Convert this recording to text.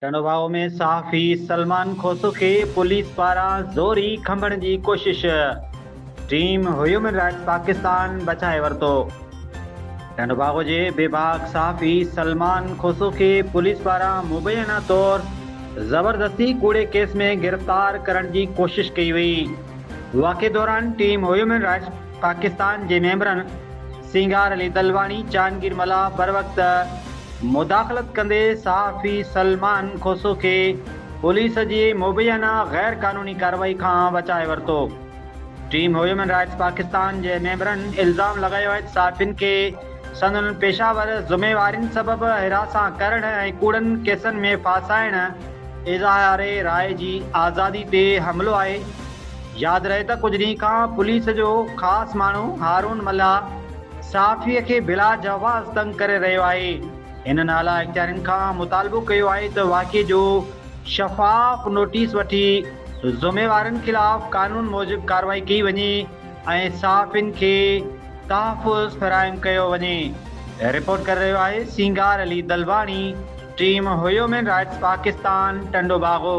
ٽنڊوڀائو ۾ صحافي سلمان کوسو کي پوليس پاران زوري کنڀڻ جي ڪوشش، ٽيم هيومن رائٽس پاڪستان بچائي ورتو. ٽنڊوڀاڳو جي بيباڪ صحافي سلمان کوسو کي پوليس پاران مبينا طور زبردستي ڪوڙي ڪيس ۾ گرفتار ڪرڻ جي ڪوشش ڪئي وئي. واقعي دوران ٽيم هيومن رائٽس پاڪستان جي ميمبرن سينگار علي دلواڻي، جهانگير ملاح بروقت مداخلت ڪندي صحافي سلمان کوسو کي پوليس جي مبينا غير قانوني ڪارروائي کان بچائي ورتو. ٽيم هيومن رائٽس پاڪستان جي ميمبرن الزام لڳايو آهي ته صحافين کي سندن پيشاور ذميوارين سبب هراسان ڪرڻ ۽ ڪوڙن ڪيسن ۾ ڦاسائڻ اظهار راء جي آزادي تي حملو آهي. ياد رهي ته ڪجهه ڏينهن کان پوليس جو خاص ماڻهو هارون ملاح صحافي کي بلا جواز تنگ ڪري رهيو آهي. هنن اعليٰ اختيارين کان مطالبو ڪيو آهي ته واقعي جو شفاف نوٽيس وٺي ذميوارن خلاف قانون موجب ڪارروائي ڪئي وڃي ۽ صحافين کي تحفظ فراهم ڪيو وڃي. رپورٽ ڪري رهيو آهي Singar Ali Dalwani, team human rights Pakistan, Tando Bago.